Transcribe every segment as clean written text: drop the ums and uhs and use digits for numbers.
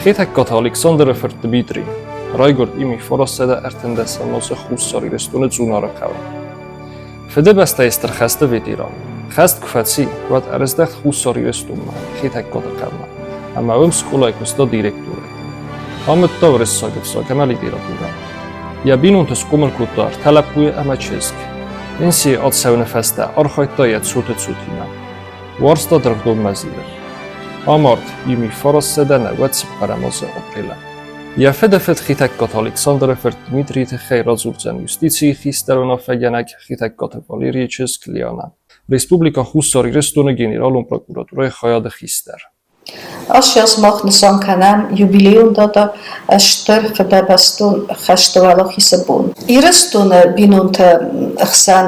Хетӕгкаты Александры фырт Дмитрий райгуырд ими 913 азы Хуссар Ирыстоны Цъунары хъӕуы. Фыдыбӕстӕйы Стыр хӕсты ветеран. Хӕст куы фӕци, уӕд ӕрыздӕхт Хуссар Ирыстонмӕ, Хетӕгкаты хъӕумӕ, ӕмӕ уым скъолайы куыста директорӕй. Амыдта уырыссаг ӕвзаг ӕмӕ литературӕ. Йӕ бинонты схъомыл кодта ӕртӕ лӕппуйы ӕмӕ чызг. Пенсийы ацӕуыны фӕстӕ архайдта йӕ цоты цотимӕ. Уарзта дыргъдонмӕ зилын. Амард июни 994 азы апрелы. Йӕ фыдыфыд Хетӕгкаты Александры фырт Дмитрийы тыххӕй радзурдзӕн юстицийы хистӕр уынаффӕгӕнӕг Хетӕгкаты Валерийы чызг Лианӕ, Республикӕ Хуссар Ирыстоны Генералон прокуратурӕйы хайады хистӕр. Ацы аз мах нысан кӕнӕм юбилейон датӕ Стыр Фыдӕбӕстон хӕсты уӕлахизы бон. Ирыстоны бинонты хсӕн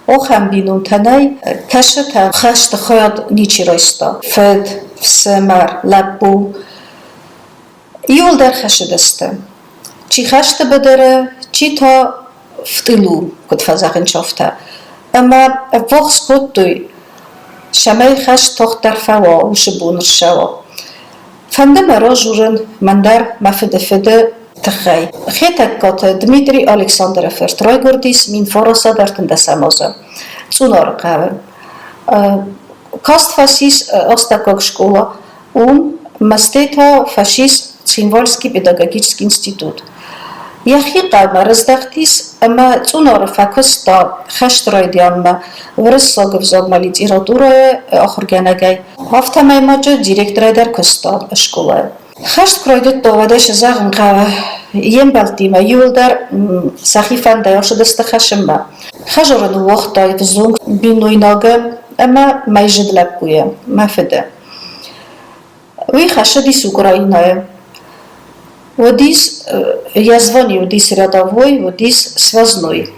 ахӕм бинонтӕ нӕй, кӕцытӕ хӕсты хайад ничи райста. Фыд, фсымӕр, лӕппу иууылдӕр хӕсыдысты. Чи хӕсты быдыры, чи та в тылу, куыд фӕзӕгъынц, афтӕ. Ӕмӕ ӕввахс кодтой, цӕмӕй хӕст тагъддӕр фӕуа, уыцы бон ссӕуа. Фӕнды мӕ радзурын мӕн дӕр мӕ фыдыфыды тыххӕй. Хетӕгкаты Дмитрий Александры фырт райгуырдис 1913 азы Цъунары хъӕуы. Каст фӕцис астӕуккаг скъола, уым мӕстӕй та фӕцис Цхинвальский педагогический институт. Йӕхи хъӕумӕ рыздӕхтис ӕмӕ Цъунары фӕкуыста хӕсты райдианмӕ уырыссаг ӕвзагмӕ литературӕйы ахуыргӕнӕгӕй. Афтӕмӕй ма директорӕй дӕр куыста скъолайы. Хӕст куы райдыдта, уӕдӕй цы зӕгъын хъӕуы, йе мбӕлттимӕ иуылдӕр сӕхи фӕндӕй ацыдысты хӕссынмӕ. Хӕдзары ныууагъта взонг бинойнагы ӕмӕ мӕйзыд лӕппуйы, мӕ фыды. Уый хӕссыдис Украинӕйы. Уыдис, йӕ звани уыдис рядовой, уыдис связной.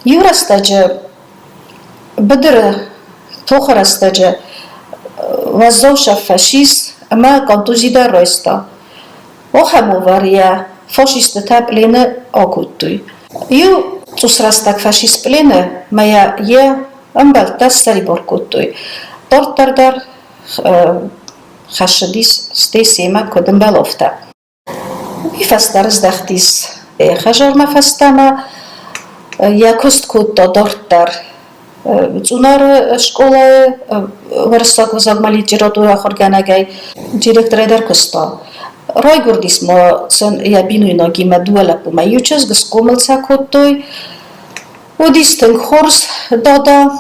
Иу рӕстӕджы быдыры тохы рӕстӕджы уӕззау цӕф фӕцис ӕмӕ контузи дӕр райста. Ахӕм уавӕр йӕ фашисттӕ пълены акодтой. Иу цъус рӕстӕг фӕцис пълены мӕ йӕ йе ӕмбӕлттӕ ссӕрибар кодтой. Дарддӕр дӕр хӕссыдис стӕй семӕ куыд ӕмбӕлы, афтӕ. Уый фӕстӕ рыздӕхтис хӕдзармӕ фӕстӕмӕ, йӕ куыст кодта дарддӕр Цъунары скъолайы уырыссаг ӕвзагмӕ литературӕ ахуыргӕнӕгӕй, директорӕй дӕр куыста. Райгуырдис ма сын йӕ бинойнагимӕ дыууӕ лӕппумӕ иу чызг, схъомыл сӕ кодтой. Уыдис тынг хорз дада,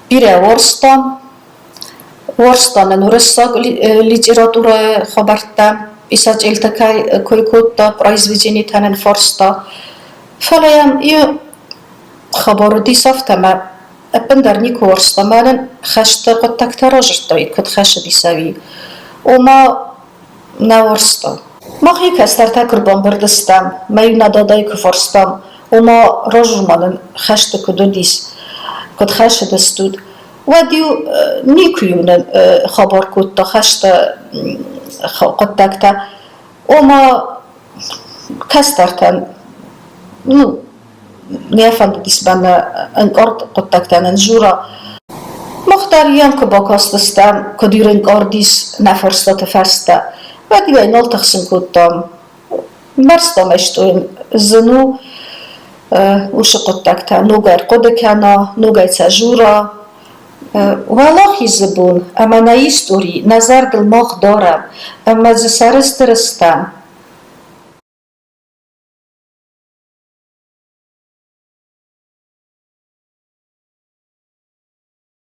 бирӕ уарзта. Уарзта нын уырыссаг литературӕйы хабӕрттӕ, писательтӕ кӕй кой кодта, произведенитӕ нын фарста. Фӕлӕ йӕм иу хабар уыдис афтӕ, ӕмӕ ӕппындӕр никуы уарзта мӕнӕн хӕсты хъуыддӕгтӕ разырдтой, куыд хӕссыдис ӕви. Ома нӕ уарзта. Мах-иу кӕстӕртӕ куы рбамбырд стӕм, мӕ-иу нӕ дадайы куы фарстам, ома разур-ма нын хӕсты куыд уыдис, куыд хӕссыдыстут, уӕд-иу никуы-иу нын хабар кодта хӕсты хъуыддӕгтӕ. Ома кӕстӕртӕн ну, нӕ фӕндыдис мӕнӕ ӕнкъард хъуыддӕгтӕ нын дзура. Мах дӕр йӕм куы бакастыстӕм, куыд ӕрӕнкъард ис нӕ фарстаты фӕстӕ, уӕд-иу ӕй нал тыхсын кодтам. Мбӕрстам ӕй, что йын зын у уыцы хъуыддӕгтӕ ногӕй ӕрхъуыды кӕна, ногӕй сӕ дзура. Уӕлахизы бон ӕмӕ нӕ истори нӕ зӕрдыл мах дарӕм ӕмӕ дзы сӕрыстыр стӕм.